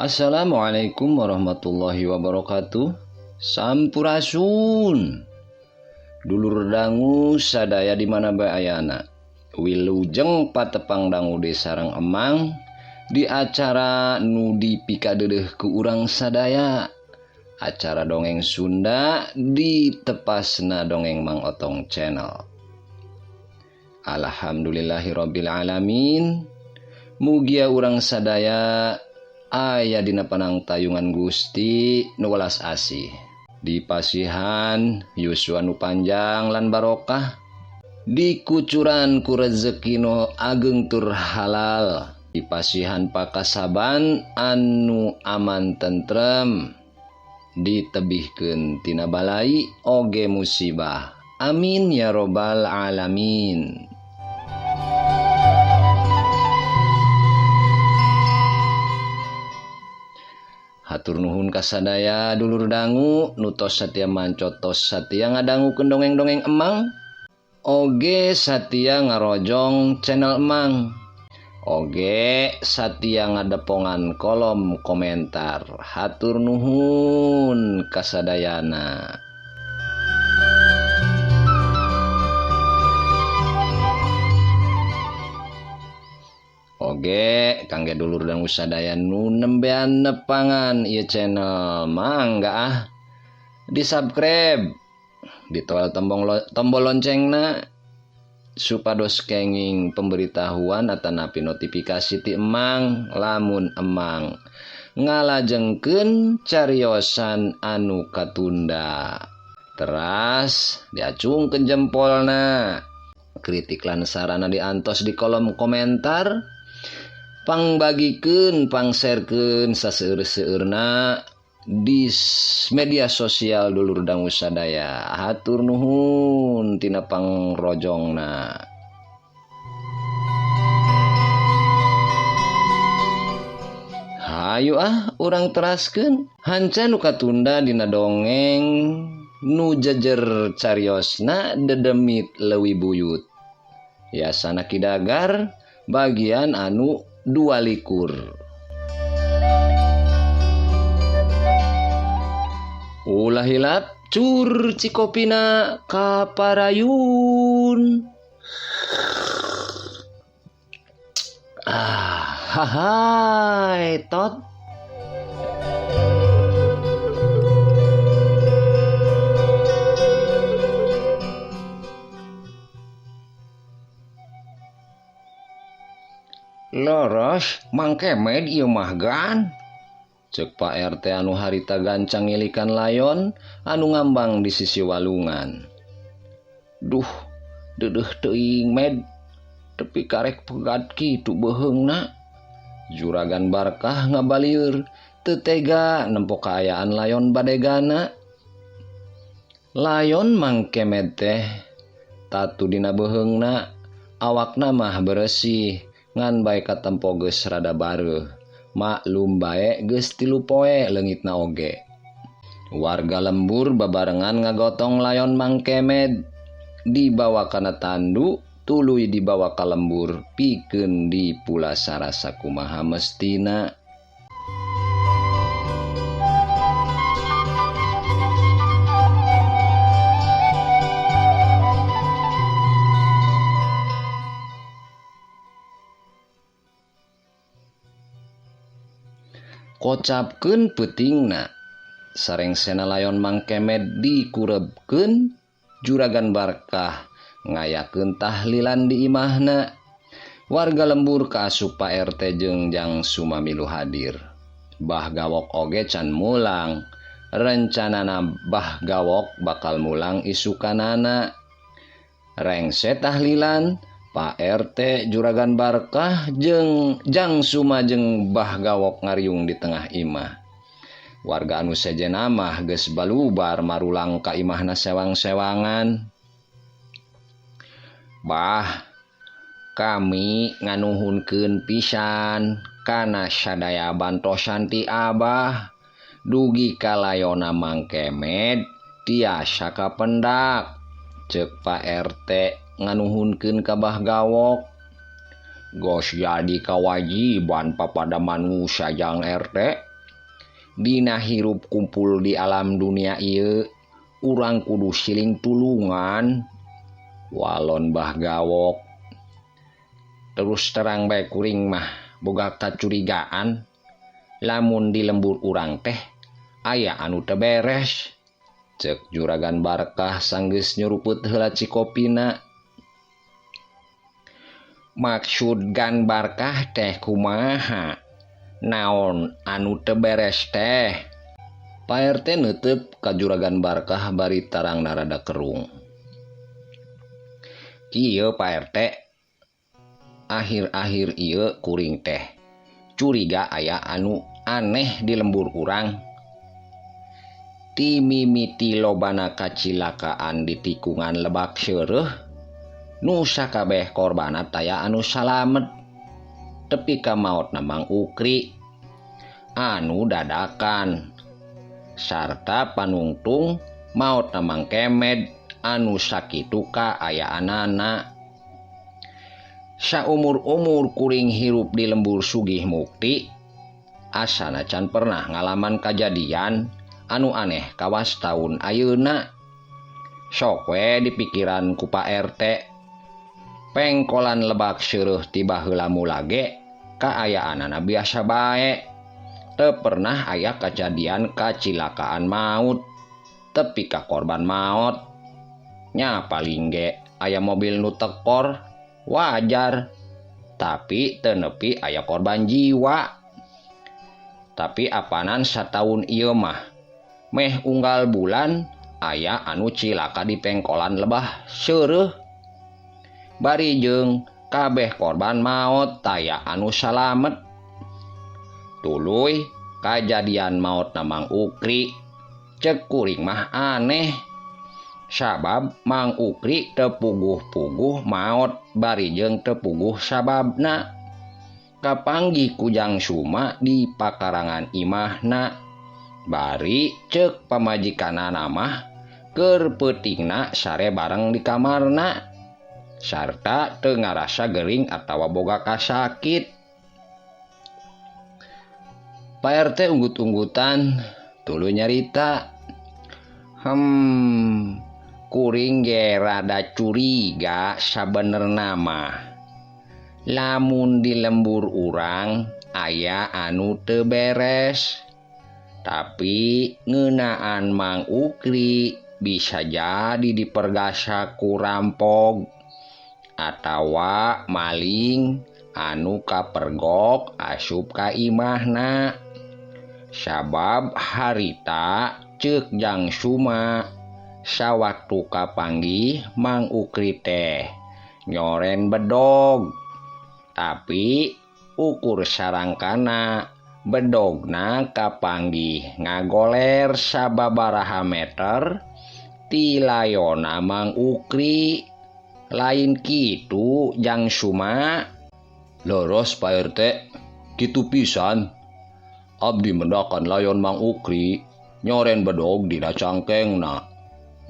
Assalamualaikum warahmatullahi wabarakatuh. Sampurasun. Dulur dangu sadaya di mana bae ayana. Wilujeng patepang dangu deui sareng Emang di acara nu dipikadeudeuh ku urang sadaya. Acara dongeng Sunda di tepasna Dongeng Mang Otong Channel. Alhamdulillahirabbil alamin. Mugia urang sadaya aya dina panangtayungan Gusti nu welas asih. Dipasihan yuswa nu panjang lan barokah, dikucuran ku rezeki nu ageng tur halal, dipasihan pakasaban anu aman tentrem, ditebihkeun tina balai oge musibah. Amin ya robbal alamin. Hatur nuhun kasadaya dulur dangu nu tos satia mancot tos satia ngadangukeun dongeng-dongeng Emang, oge satia ngarojong channel Emang, oge satia ngadepongan kolom komentar. Hatur nuhun kasadayana. Oge kangge dulur dangu sadaya nu nembean nepangan ieu channel, mangga ah di subscribe, ditoel tombol loncengna supados kenging pemberitahuan atanapi notifikasi ti Emang lamun Emang ngalajengkeun cariosan anu katunda. Teras diacungkeun jempolna, kritik lan sarana diantos di kolom komentar. Pangbagikeun, pangserkeun saseueur-seueurna di media sosial dulur dangu sadaya. Hatur nuhun tina pangrojongna. Hayu ah urang teraskeun hanca nu katunda dina dongeng nu jejer cariosna dedemit leuwih buyut. Yasana Ki Dagar bagian anu 22. Ulah hilap cur cikopina kaparayun. Ah, hahai tot. Leres Mang Kemed ieu mah gan. Ceuk Pak RT anu harita gancang ngilikan layon anu ngambang di sisi walungan. Duh, deudeuh teuing Med, tepi karek pegat kitu beuheungna. Juragan Barkah ngabalieur, teu tega nempo kaayaan layon badegana. Layon Mang Kemed teh tatu dina beuheungna, awakna mah beresih. Ngan bae katempo geus rada bareuh, maklum bae geus 3 poe leungitna oge. Warga lembur babarengan ngagotong layon Mang Kemed, dibawa kana tandu, tuluy dibawa ka lembur pikeun dipulasara sakumaha mestina. Kocapkeun peutingna, sarengsena layon Mang Kemed dikurebkeun, Juragan Barkah ngayakeun tahlilan di imahna. Warga lembur kaasup Pak RT jeung Jang Sumamilu hadir. Bah Gawok oge can mulang. Rencanana Bah Gawok bakal mulang isukanana. Rengse tahlilan, Pak RT, Juragan Barkah jeung Jang Suma jeung Bah Gawok ngariung di tengah imah. Warga anu sejenna mah geus balubar marulang ka imahna sewang-sewangan. Bah, kami nganuhunkeun pisan kana sadaya bantosan ti Abah. Dugi ka layona Mang Kemed tiasa kapendak. Ceuk Pak RT nganuhunkeun ka Bah Gawok. Gos jadi kawajiban papada manusia jang RT. Dina hirup kumpul di alam dunia ieu urang kudu siling tulungan. Walon Bah Gawok. Terus terang bae kuring mah boga kacurigaan lamun di lembur urang teh aya anu teu beres. Cek Juragan Barkah sanggeus nyuruput heula cikopina. Maksud Gan Barkah teh kumaha? Naon anu teu beres teh? Pak RT neuteup ka Juragan Barkah bari tarangna rada kerung. Kieu Pak RT, akhir-akhir ieu kuring teh curiga aya anu aneh di lembur urang. Ti mimiti lobana kacilakaan di tikungan Lebak Seureuh, nu sakabeh korbana taya anu salamet. Tepi ka maotna Mang Ukri anu dadakan sarta panungtung maotna Mang Kemed anu sakitu kaayaanana. Saumur-umur kuring hirup di lembur Sugih Mukti asana can pernah ngalaman kajadian anu aneh kawas taun ayeuna. Sok we dipikiran ku Pak RT. Pengkolan Lebak Seureuh ti baheula mula ge kaayaanana biasa bae. Teu pernah aya kajadian kacilakaan maut tepi ka korban maot. Nya paling ge aya mobil nu tekor wajar, tapi teu nepi aya korban jiwa. Tapi apanan sataun ieu mah meh unggal bulan aya anu cilaka di pengkolan Lebah Seureuh. Bari jeung kabeh korban maot taya anu salamet. Tuluy kajadian maotna Mang Ukri cek kuring mah aneh. Sabab Mang Ukri teu puguh-puguh maot bari jeung teu puguh sababna. Kapanggih ku Jang Suma di pakarangan imahna. Bari cek pamajikanana mah keur peutingna sare bareng di kamarna. Sarta teu ngarasa gering atawa boga kasakit. Pak RT unggut-unggutan tuluy nyarita. Kuring ge rada curiga sabenerna mah. Lamun di lembur urang aya anu teu beres. Tapi ngeunaan Mang Ukri bisa jadi dipergasa ku rampog atawa maling anu kapergok asup ka imahna. Sabab harita ceuk Jang Suma sawaktu kapanggih Mang Ukri teh nyoren bedog, tapi ukur sarangkana bedogna kapanggih ngagoler sababaraha meter ti layona Mang Ukri. Lain kitu Jang Suma. Leres Pak RT, kitu pisan. Abdi mendakan layon Mang Ukri nyoren bedog dina cangkengna.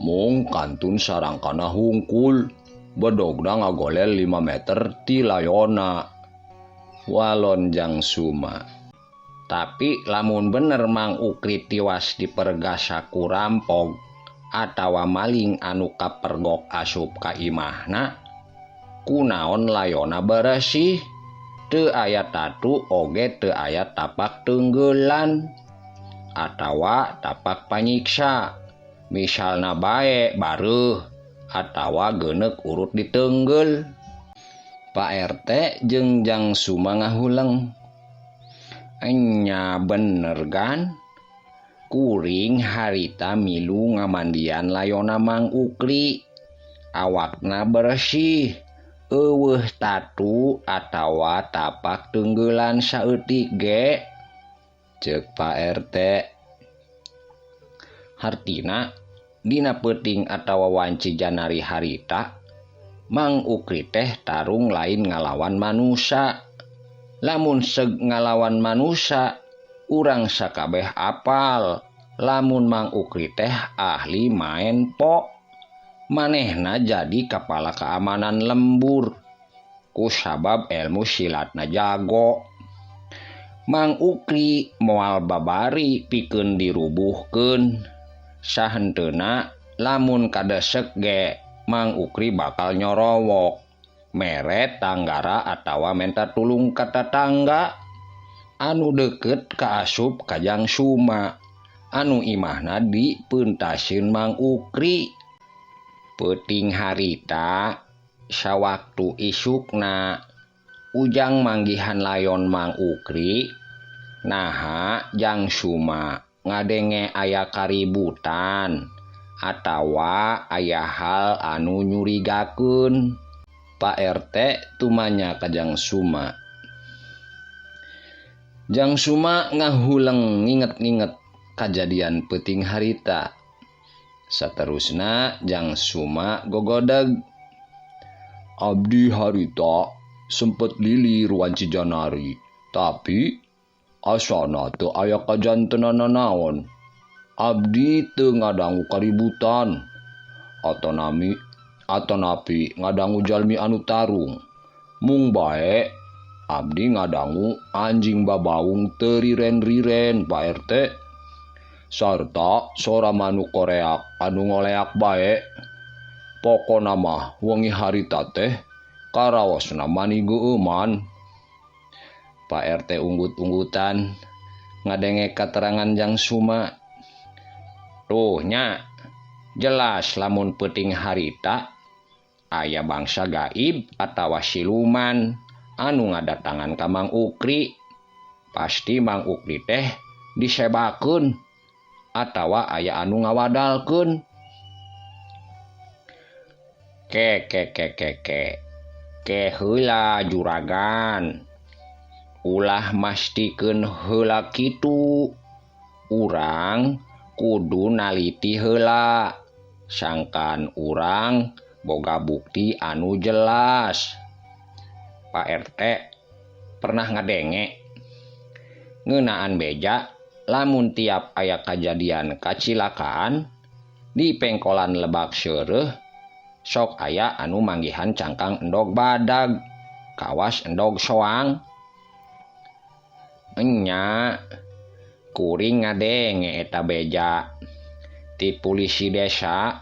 Mung kantun sarangkana hungkul, bedogna ngagolel 5 meter ti layona. Walon Jang Suma. Tapi lamun bener Mang Ukri tiwas dipergasa ku rampog atawa maling anu kapergok asup ka imahna, kunaon layona beresih, teu aya tatu oge teu aya tapak tenggelan atawa tapak panyiksa, misalna bae bareuh atawa geuneuk urut ditenggel. Pak RT jeung Jang Suma ngahuleng. Enya bener gan, kuring harita milu ngamandian layona Mang Ukri, awakna bersih, eueuh tatu atawa tapak tenggelan saeutik ge, ceuk Pak RT. Hartina dina peuting atawa wanci janari harita Mang Ukri teh tarung lain ngalawan manusa. Lamun seg ngalawan manusa, urang sakabeh apal. Lamun Mang Ukri teh ahli maen po, manehna jadi kepala keamanan lembur. Ku sabab ilmu silatna jago. Mang Ukri moal babari pikeun dirubuhkeun. Sahenteuna lamun kadesek ge Mang Ukri bakal nyorowok, mere tanggara atawa menta tulung ka tatangga anu deukeut kaasup ka Jang Suma anu imahna di peuntaseun Mang Ukri. Peuting harita sawaktu isukna Ujang manggihan layon Mang Ukri, naha Jang Suma ngadenge aya kaributan atawa aya hal anu nyurigakeun. Pak RT tumanya ka Jang Suma. Jang Suma ngahuleng nginget-nginget kajadian peuting harita. Saterusna Jang Suma gogodeg. Abdi harita sempet lilir wanci Janari, tapi asana teu aya kajantenana naon. Abdi teu ngadangu kaributan atanapi ngadangu jalmi anu tarung. Mung bae abdi ngadangu anjing babaung teu riren-riren Pak RT, sarta sora manuk koreak anu ngoleak bae. Pokona mah wengi harita teh karaosna mani geueuman. Pak RT unggut-unggutan ngadenge katerangan Jang Suma. Tuh nya, jelas lamun peuting harita aya bangsa gaib atawa siluman anu ngadatangan ka Mang Ukri. Pasti Mang Ukri teh disebakeun atawa aya anu ngawadalkeun. Ke ke ke ke ke ke heula juragan, ulah mastikeun heula kitu. Urang kudu naliti heula, sangkan urang boga bukti anu jelas. Pak RT pernah ngadenge ngeunaan beja lamun tiap aya kajadian kacilakaan di pengkolan Lebak Seureuh sok aya anu manggihan cangkang endog badag kawas endog soang. Enya kuring ngadenge eta beja ti polisi desa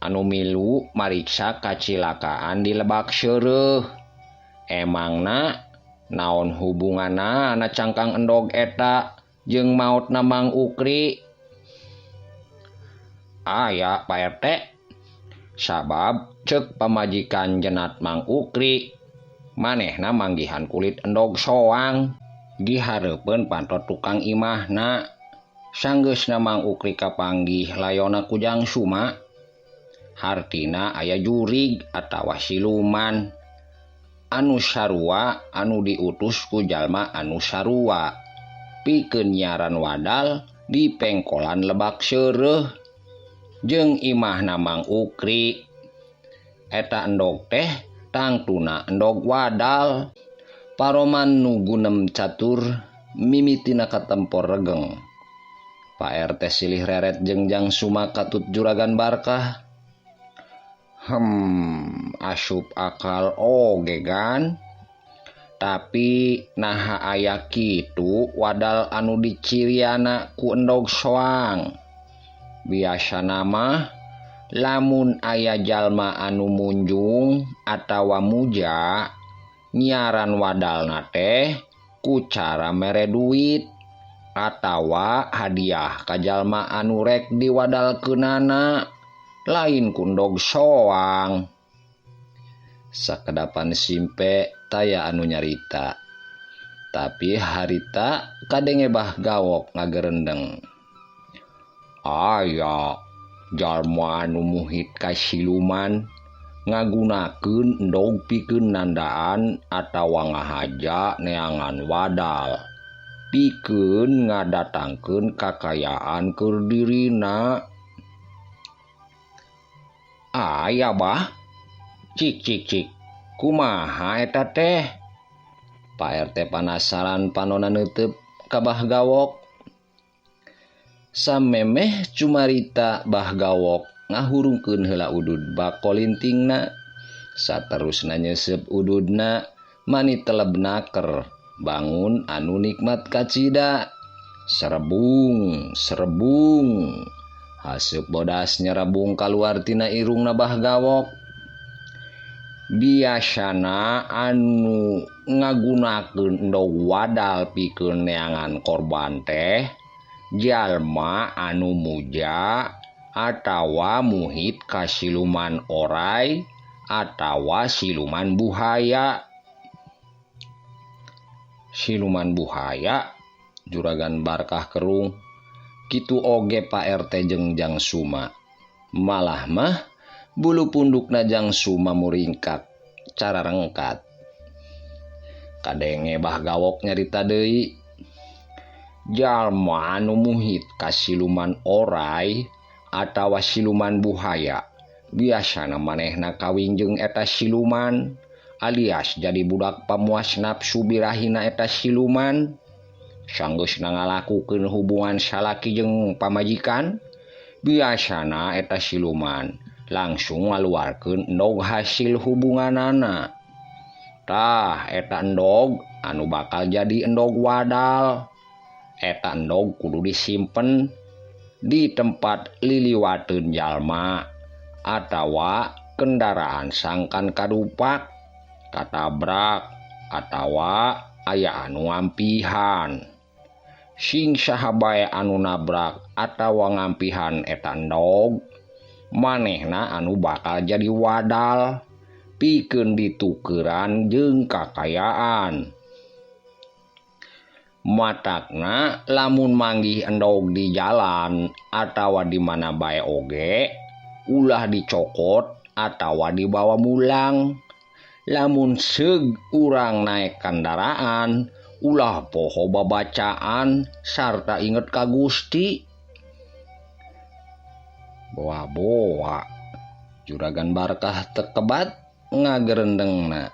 anu milu mariksa kacilakaan di Lebak Seureuh. Emangna naon hubunganna na cangkang endog eta jeung maotna Mang Ukri? Aya Pak RT, sabab ceuk pamajikan jenat Mang Ukri manehna manggihan kulit endog soang dihareupeun panto tukang imahna. Sanggeusna Mang Ukri kapanggih layona ku Jang Suma, hartina aya jurig atawa siluman anu sarua anu diutus ku jalma anu sarua pikeun nyaran wadal di pengkolan Lebak Seureuh jeung imahna Mang Ukri. Eta endog teh tangtuna endog wadal. Paroman nu gunem catur mimitina katempor regeng. Pak RT silih reret jeung Jang Suma katut Juragan Barkah. Asup akal oge gan. Tapi naha aya kitu wadal anu diciriana ku endog soang. Biasana mah lamun aya jalma anu munjung atawa muja nyiaran wadalna teh ku cara mere duit atawa hadiah ka jalma anu rek diwadalkeunana, lain ku endog soang. Sakedapan simpe taya anu nyarita, tapi harita kadenge Bah Gawok ngagerendeng. Aya jalma anu muhit ka siluman ngagunakeun endog pikeun nandaan atawa ngahaja neangan wadal pikeun ngadatangkeun kakayaan keur dirina. Aya bah, cik cik cik, kumaha eta teh? Pak RT panasaran panona neuteub ka Bah Gawok. Samemeh cumarita Bah Gawok ngahurungkeun heula udud bakolintingna, saterusna nyeuseup ududna mani teleb naker Bangun anu nikmat kacida. Serebung, serebung. Haseup bodas nyerebung kaluar tina irungna Bah Gawok. Biasana anu ngagunakeun endog wadal pikeun neangan korban teh jalma anu muja atawa muhit ka siluman orai atawa siluman buhaya. Siluman buhaya Juragan Barkah kerung. Kitu oge Pak RT jeung Jang Suma. Malah mah bulu pundukna Jang Suma muringkak cara rengkat. Kadenge Bah Gawok nyarita deui. Jalma anu muhit ka siluman orai atawa siluman buhaya biasana manehna kawin jeung eta siluman alias jadi budak pamuas nafsu birahina eta siluman. Sanggeusna ngalakukeun hubungan salaki jeung pamajikan, biasana eta siluman langsung ngaluarkeun endog hasil hubunganana. Tah eta endog anu bakal jadi endog wadal. Eta endog kudu disimpen di tempat liliwateun jalma atawa kendaraan sangkan kadupak, katabrak, atawa aya anu ngampihan. Sing saha bae anu nabrak atawa ngampihan eta endog, manehna anu bakal jadi wadal pikeun ditukeran jeung kakayaan. Matakna lamun manggih endog di jalan atawa di mana bae oge, ulah dicokot atawa dibawa mulang. Lamun seug urang naek kendaraan, ulah poho babacaan sarta inget ka Gusti. Boa-boa Juragan Barkah tekebat ngagerendengna.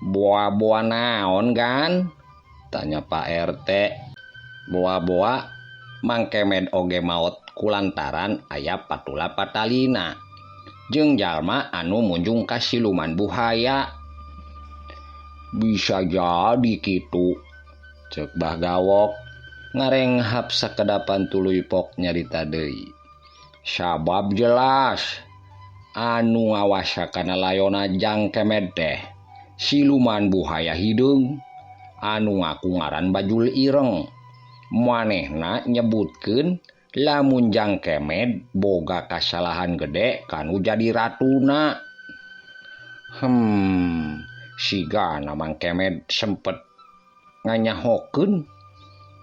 Boa-boa naon gan? Tanya Pak RT. Boa-boa Mang Kemed oge maot kulantaran aya patula patalina jeung jalma anu munjung ka siluman buhaya. Bisa jadi kitu, ceuk Bah Gawok ngarenghap sakedapan tuluy pok nyarita deui. Sabab jelas anu ngawasa kana layona Jang Kemed teh siluman buhaya hideung anu ngaku ngaran Bajul Ireng. Manehna nyebutkeun lamun Jang Kemed boga kasalahan gede kanu jadi ratuna. Sigana Mang Kemed sempet nganyahokeun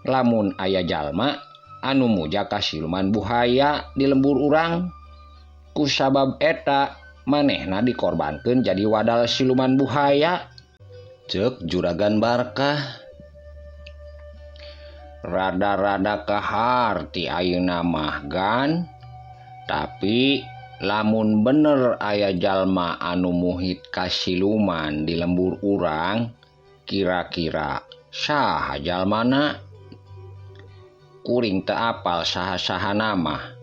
lamun aya jalma anu muja ka siluman buhaya di lembur urang. Kusabab eta manehna dikorbankeun jadi wadal siluman buhaya, ceuk Juragan Barkah. Rada-rada kaharti ayeuna mah gan, tapi lamun bener aya jalma anu muhit ka siluman di lembur urang, kira-kira saha jalmana? Kuring teu apal saha-saha nama,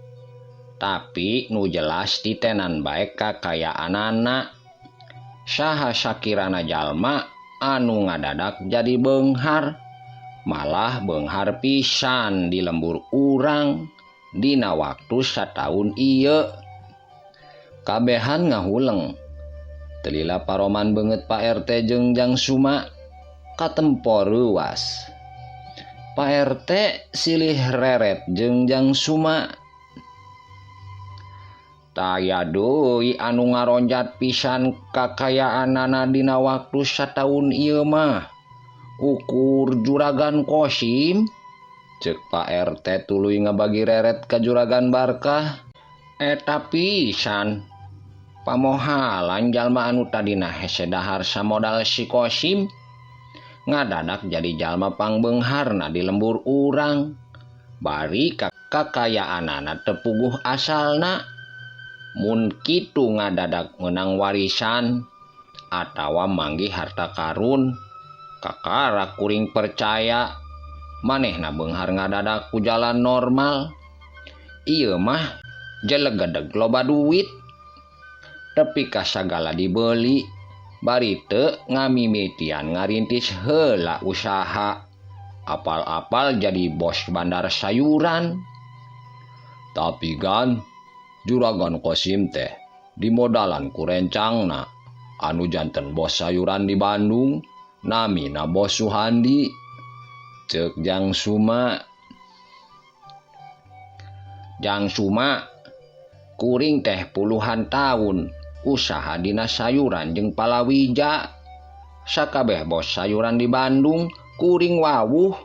tapi nu jelas titenan bae kakayaanana. Saha sakirana jalma anu ngadadak jadi beunghar, malah beunghar pisan di lembur urang dina waktu sataun ieu. Kabehan ngahuleng. Telila paroman beungeut Pak RT jeung Jang Suma katempo reuas. Pak RT silih reret jeung Jang Suma. Taya deui anu ngaronjat pisan kakayaanana dina waktu sataun ieu mah. Ukur Juragan Kosim, ceuk Pak RT tuluy ngabagi reret ka Juragan Barkah. Eta pisan pamohalan jalma anu tadina hese dahar samodal si Kosim ngadadak jadi jalma pangbeungharna di lembur urang. Bari kakayaanana teu puguh asalna. Mun kitu ngadadak meunang warisan atawa manggih harta karun, kakara kuring percaya manehna beunghar ngadadak ku jalan normal. Ieu mah jelegedeg loba duit, tepi ka sagala dibeli. Bari teu ngamimitian ngarintis heula usaha. Apal-apal jadi bos bandar sayuran. Tapi gan Juragan Kosim teh dimodalan ku rencangna anu janten bos sayuran di Bandung, namina Bos Suhandi. Ceuk Jang Suma. Jang Suma, kuring teh puluhan tahun usaha dina sayuran jeung palawija. Sakabeh bos sayuran di Bandung kuring wawuh.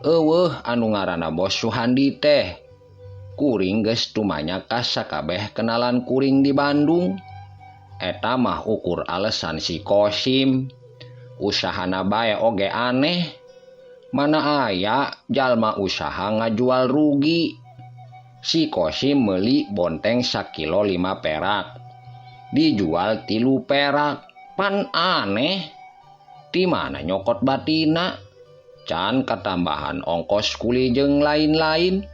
Eueuh anu ngaranna Bos Suhandi teh. Kuring geus tumanya ka sakabeh kenalan kuring di Bandung. Eta mah ukur alesan si Kosim. Usahana bae oge aneh. Mana aya jalma usaha ngajual rugi. Si Kosim meuli bonteng sakilo 5 perak. Dijual 3 perak. Pan aneh. Di mana nyokot batina? Can katambahan ongkos kuli jeung lain-lain.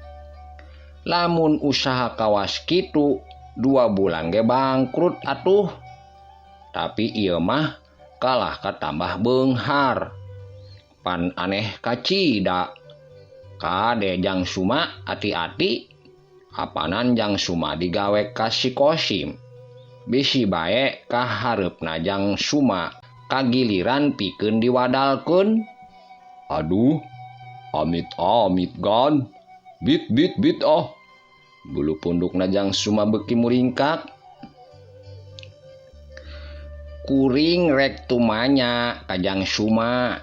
Lamun usaha kawas kitu 2 bulan ge bangkrut atuh. Tapi ieu mah kalah katambah beunghar. Pan aneh kacida. Kade Jang Suma ati-ati. Apanan Jang Suma digawe ka si Kosim. Bisi bae kahareupna Jang Suma kagiliran pikeun diwadalkeun. Aduh, amit-amit gan. Bit bit bit ah. Bulu pundukna Jang Suma beuki muringkak. Kuring rek tumanya ka Jang Suma.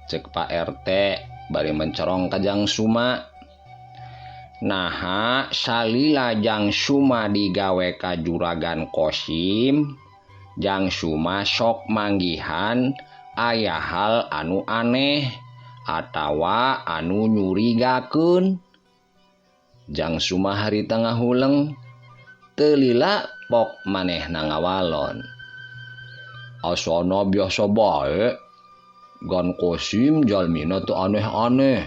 Cek Pak RT bari mencorong ka Jang Suma. Naha salila Jang Suma digawe ka Juragan Kosim, Jang Suma sok manggihan aya hal anu aneh atawa anu nyurigakeun. Jang Suma harita ngahuleng, teu lila pok manehna ngawalon. Asana biasa bae. Gan Kosim jalmina teu aneh-aneh.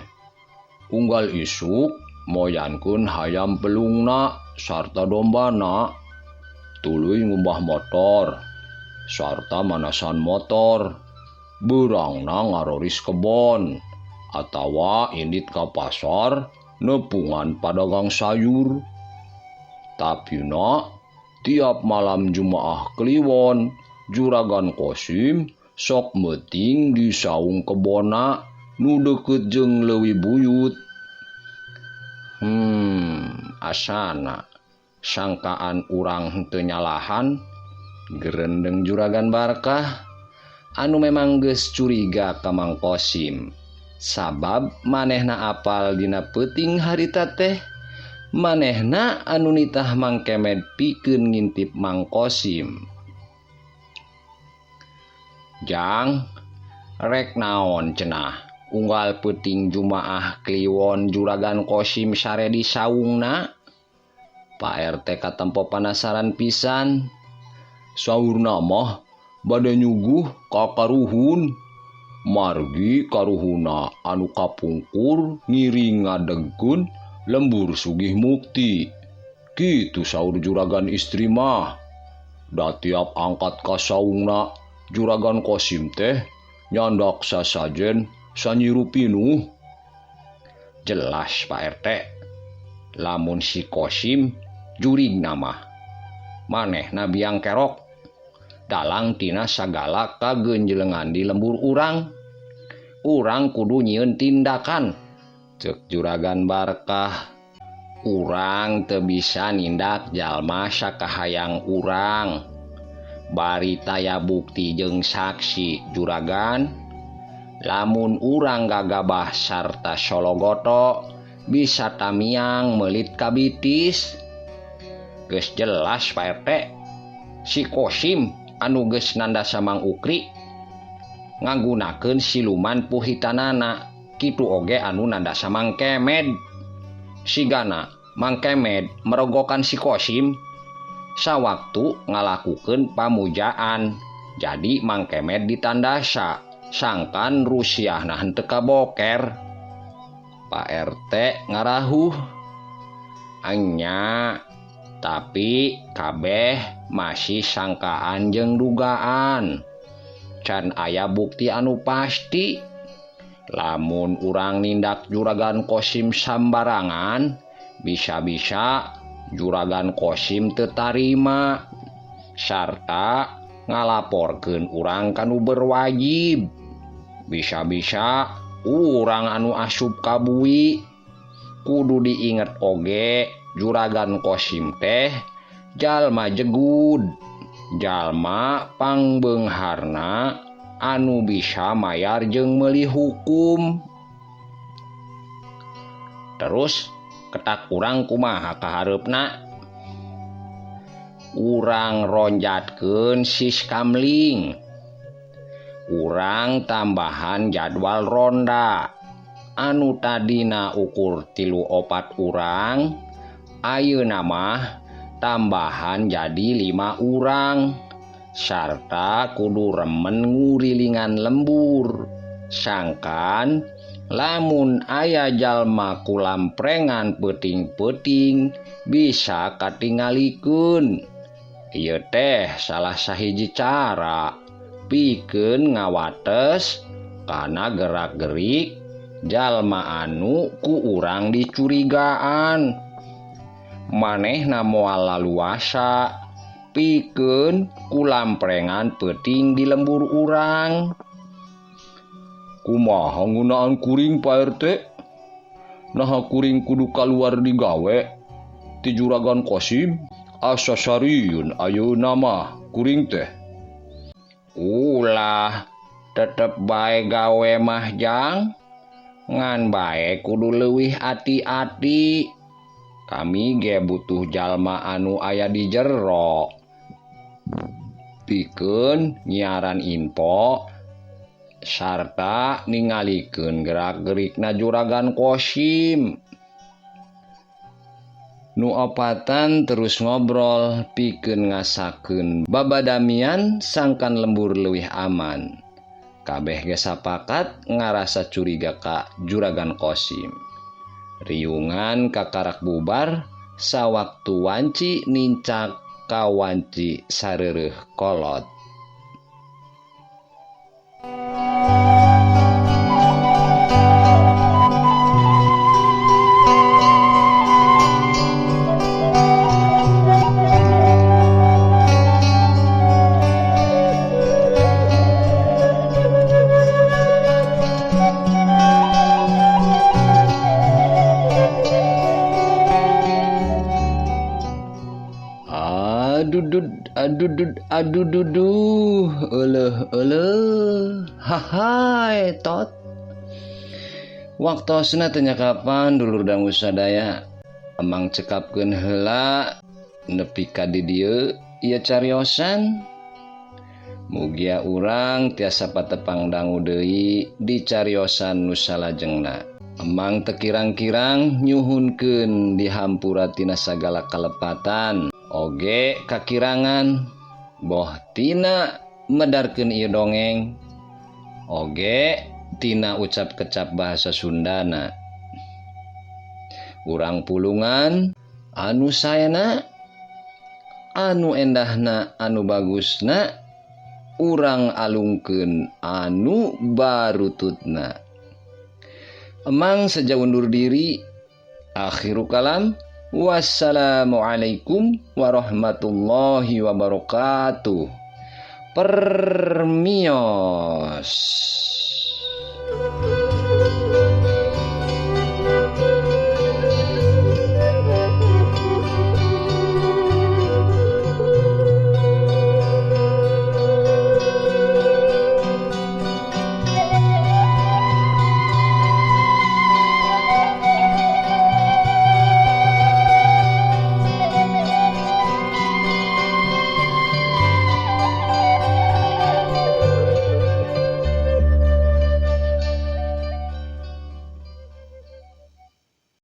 Unggal isuk moyankeun hayam pelungna sarta dombana. Tuluy ngumbah motor sarta manasan motor. Beurangna ngaroris kebon atawa indit ka pasar nepungan padagang sayur. Tapi na tiap malam Jumaah Kliwon Juragan Kosim sok meuting di saung kebona nu deukeut jeung leuwi buyut. Asana sangkaan urang henteu nyalahan. Gerendeng Juragan Barkah anu memang geus curiga ka Mang Kosim. Sabab manehna apal dina peuting harita teh, manehna anu nitah Mang Kemed pikeun ngintip Mang Kosim. Jang, rek naon cenah unggal peuting Jumaah Kliwon Juragan Kosim sare di saungna. Pak RT katempo panasaran pisan. Saurna mah bade nyuguh ka karuhun. Margi karuhuna anu kapungkur ngiring ngadegkeun lembur sugih mukti. Kitu saur juragan istri mah. Da tiap angkat ka saungna Juragan Kosim teh nyandak sasajen sanyiru pinuh. Jelas Pak RT, lamun si Kosim jurig nama manehna biang kerok dalang tina sagala kagenjelengan di lembur urang. Urang kudu nyieun tindakan. Ceuk Juragan Barkah, urang teu bisa nindak jalma sakahayang urang. Bari taya bukti jeung saksi juragan. Lamun urang gagabah sarta sologoto bisa tamiang meulit kabitis. Geus jelas Pak RT, si Kosim anu geus nandasa Mang Ukri ngagunakeun siluman puhitanana. Kitu oge anu nandasa Mang Kemed. Sigana Mang Kemed merogokan si Kosim sawaktu ngalakukeun pamujaan. Jadi Mang Kemed ditandasa sangkan rusiahna henteu kaboker. Pak RT ngarahuh. Enya, tapi kabeh masih sangkaan jeung dugaan. Can aya bukti anu pasti. Lamun urang nindak Juragan Kosim sambarangan, bisa-bisa Juragan Kosim teu tarima sarta ngalaporkeun urang ka nu berwajib. Bisa-bisa urang anu asup ka bui. Kudu diinget oge Juragan Kosim teh jalma jegud, jalma pangbeungharna anu bisa mayar jeung meuli hukum. Terus ketak urang kumaha kahareupna? Urang ronjatkeun siskamling, urang tambahan jadwal ronda. Anu tadina ukur 3-4 urang, ayeuna mah tambahan jadi 5 urang. Sarta kudu remen ngurilingan lembur. Sangkan lamun aya jalma kulamprengan peuting-peuting bisa katingalikeun. Ieu teh salah sahiji cara pikeun ngawates kana gerak-gerik jalma anu ku urang dicurigaan. Manehna moal laluasa pikeun kulamprengan peuting di lembur urang. Kumaha ngunaan kuring Pak RT? Naha kuring kudu kaluar digawe ti Juragan Kosim? Asa sarieun ayeuna mah kuring teh. Ulah, tetep bae gawe mah jang. Ngan bae kudu leuwih ati-ati. Kami ge butuh jalma anu aya di jero pikeun nyiaran info sarta ningalikeun gerak-gerikna Juragan Kosim. Nu opatan terus ngobrol pikeun ngasakeun babadamian sangkan lembur leuwih aman. Kabeh ge sapakat ngarasa curiga ka Juragan Kosim. Riungan kakarak bubar sawaktu wanci nincak ka wanci sareureuh kolot. Adudud adududuh euleuh euleuh hahai tot. Waktosna teh kapan dulur dangu sadaya. Emang cekapkeun heula nepi ka di dieu ieu cariosan. Mugia urang tiasa patepang dangu deui di cariosan nu salajengna. Emang teu kirang-kirang nyuhunkeun dihampura tina sagala kalepatan. Oge kakirangan boh tina medarkeun ieu dongeng, oge tina ucap kecap bahasa Sundana. Urang pulungan anu saena, anu endahna, anu bagusna, urang alungkeun anu barututna. Emang seja undur diri, akhiru kalam. Wassalamualaikum warahmatullahi wabarakatuh. Permios.